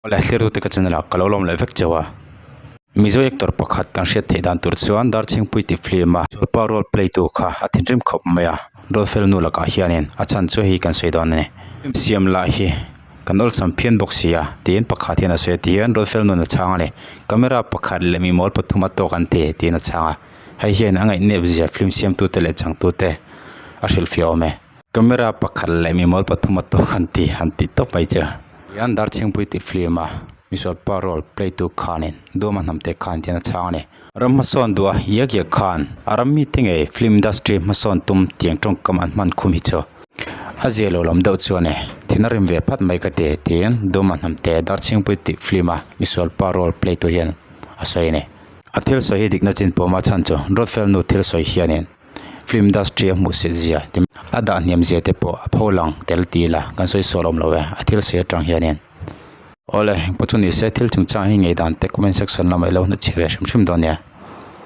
Awle thlir tute ka channel ah ka lo lawm leh vek chauh a. Mizo actor pakhat kan hriat theih dan tur chuan Darchhingpui tih film a Chawlpa role play tu kha a thinrim khawp mai a, Ruatfel nu lakah hianin a chhan chu hei kan sawi dawn a ni. Film siam lah hi kan awlsam phian bawk si a tiin pakhat hian a sawi a ti hian Ruatfel nun a chhang a ni. Camera pakhat leh mimawl pathum a tawk an ti tiin a chhang a, hei hian a ngaihnep zia film siamtute leh changtute a hrilhfiah awm e. Camera pakhat leh mimawl pathum a tawk an ti han tih tawp mai chu. Hian Darchhingpui tih film a misualpa role play tu khanin Duama hnamte khan tian a chhang a ni. Ram hmasawn duh a iak iak khan a ram mite ngei film industry hmasawn tum tiang tawngkam an hman khum hi chu a zia lo lam deuh chuan e thin a rim ve phat mai ka ti tiin Duama hnamte Darchhingpui tih film a misualpa role play tu hian a sawi a ni. A thil sawi hi dikna chin pawm a chhan chu Ruatfel nu thil sawi hianin. Film industry a hmuh sit zia te a dah hniam zia te pawh a pho lang tel ti ila kan sawi sual awm lo e a thil sawi atang hianin awle engpawh chu ni se thil chungchang hi ngei dan te comment section lamah ilo hnutchhiah ve hrim hrim dawn nia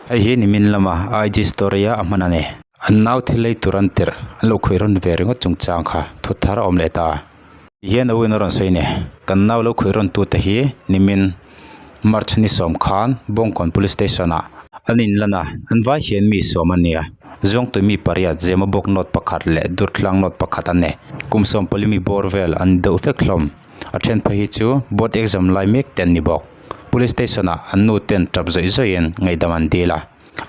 hei hi nimin lama I_G story a a hman a ni an nau thil lei tur an tirh an lo khawih rawn ve ringawt chungchang kha thut thar a awm leh ta tihian a win a rawn sawi a ni kan nau lo khawih rawn tute hi nimin March ni sawm khan Bawngkawn Police Station ah an inlan a, an vai hian mi sawm a nia. Zawngtui mi pariat Zemabawk note pakhat leh Durtlang note pakhat an ni. Kum sawm pali mi bawr vel an deuh vek hlawm. A then phei hi chu board exam lai mek te an ni bawk. Police Station ah an nu ten tap zawih zawihin ngaihdam an dil a.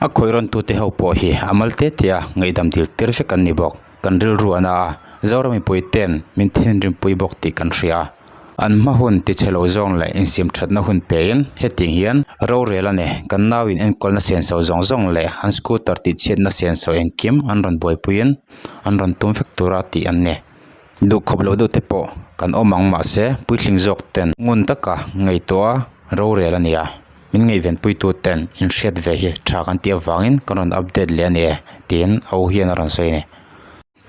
A khawih rawn tute ho pawh hi a mal te te a ngaihdam dil tir vek an ni bawk. Kan rilru a na a, Zoram mipui ten min thinrimpui bawk tih kan hria a. An hma hun ti chhe lo zawng leh insiam thatna hun pein hetiang hian rorel a ni. Kan nau in enkawlna senso zawng zawng leh an scooter tih chhiatna senso engkim an rawn buaipuiin an rawn tum vek tura tih an ni. Duhkhawp lo deuh te pawh kan awm ang mahse puitling zawk ten ngun taka ngaihtuah a rorel a ni a. Min ngaihvenpuitu ten inhriat ve hi tha kan tih avangin kan rawn update leh a ni e tiin a u hian a rawn sawi a ni.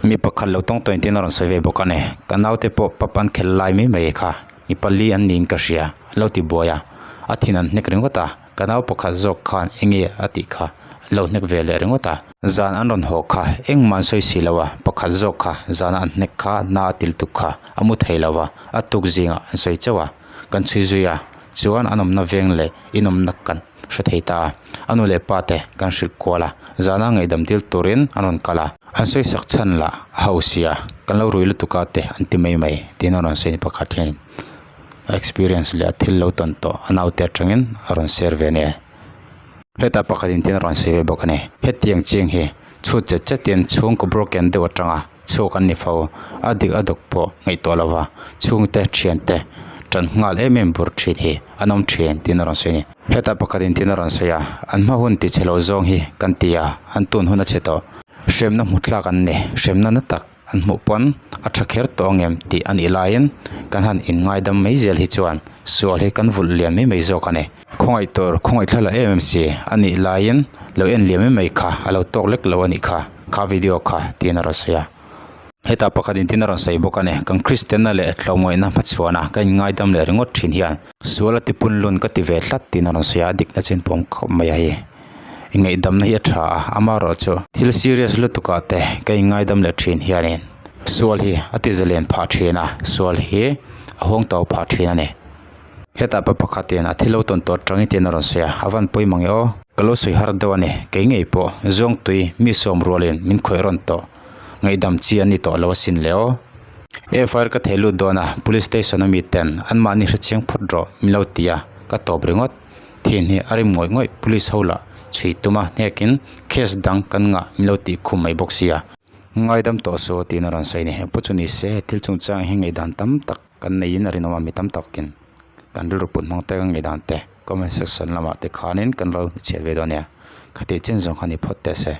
Mi pakhat lo tawng tawhin tin a rawn sawi ve bawk a ni. Ka naute pawh pap an khelh lai mai mai kha mi pali an niin ka hria a lo ti buai a, a thin an hnek ringawt a, ka nau pakhat zawk khan enge a tih kha a lo hnek ve leh ringawt a. Zan an rawn haw kha engmah an sawi si lo a, pakhat zawk kha zana an hnek kha na a til tuk kha a mu thei lo a, a tuk zingah an sawi chauh a, kan chhui zui a, chuan an awmna veng leh inawmna kan hre thei ta a, a nu leh pa te kan hrilh kual a, zana ngaihdam dil turin an rawn kal a, an sawi sak chhan lah a ho sia, kan lo rui lutuk a te an ti mai mai tiin a rawn sawi ni pakhat hianin a experience leh a thil lo tawn tawh a naute atangin a rawn share ve a ni. Hetah pakhat in tin a rawn sawi ve bawk a ni, hetiang chiang hi chhut chet chetin chhungkaw broken deuh atanga chhuak an ni fo, a dik a dawk pawh ngaihtuah lova chhungte thiante tan nghal em em bur thin hi an awm thin tiin a rawn sawi a ni. Hetah pakhat in tin a rawn sawi a, an hma hun ti chhe lo zawng hi kan ti a, an tun hun a chhe tawh. Hremna hmu tlak an ni, hremna na tak an hmuh pawn a tha kher tawh ang em tih a nih laiin kan han inngaidam mai zel hi chuan sual hi kan vulh lian mai mai zawk a ni. Khawngaih tur khawngaih thla la em em si a nih laiin lo en liam mai mai kha a lo tawk lek lo a nih kha kha video kha tiin a rawn sawi a. Hetah pakhat in tin a rawn sawi bawk a ni. Kan Kristianna leh tlawmngaihna hmachhuana ka inngaidam leh ringawt thin hian sual a tipun lun ka ti ve tlat tiin a rawn sawi a, a dikna chin pawm khawp mai a hei. Ingaihdamna hi a tha a, amaherawh chu thil serious lutuk ah te ka inngaidam leh thin hianin sual hi a ti zalen phah thin a, sual hi a huang tau phah thin a ni. Hetah pa pakhatin a thil lo tawn tawh atangin tiin a rawn sawi a, a van pawi mang e aw. Ka lo sawi har deuh a ni, kei ngei pawh Zawngtui mi sawm rualin min khawih rawn tawh, ngaihdam chi an ni tawh lo asin le aw. FIR ka thei lut dawn a, Police station a mi ten anmahni hrechiang phawt rawh min lo ti a, ka tawp ringawt. Thin hi a rim ngawih ngawih, Police ho lah chhui tum a, hnekin case dang kan ngah min lo tih khum mai bawk sia. Ngaidam tawh suh tiin a rawn sawi a ni, engpawh chu ni se thil chungchang hi ngaihdan tam tak. Kan neiin a rinawm a mi tam takin kan rilru put hmang te kan ngaihdan te comment section lamah te khanin kan lo hmuchhiat ve dawn nia. Khatih chin zawng kha ni phawt teh se.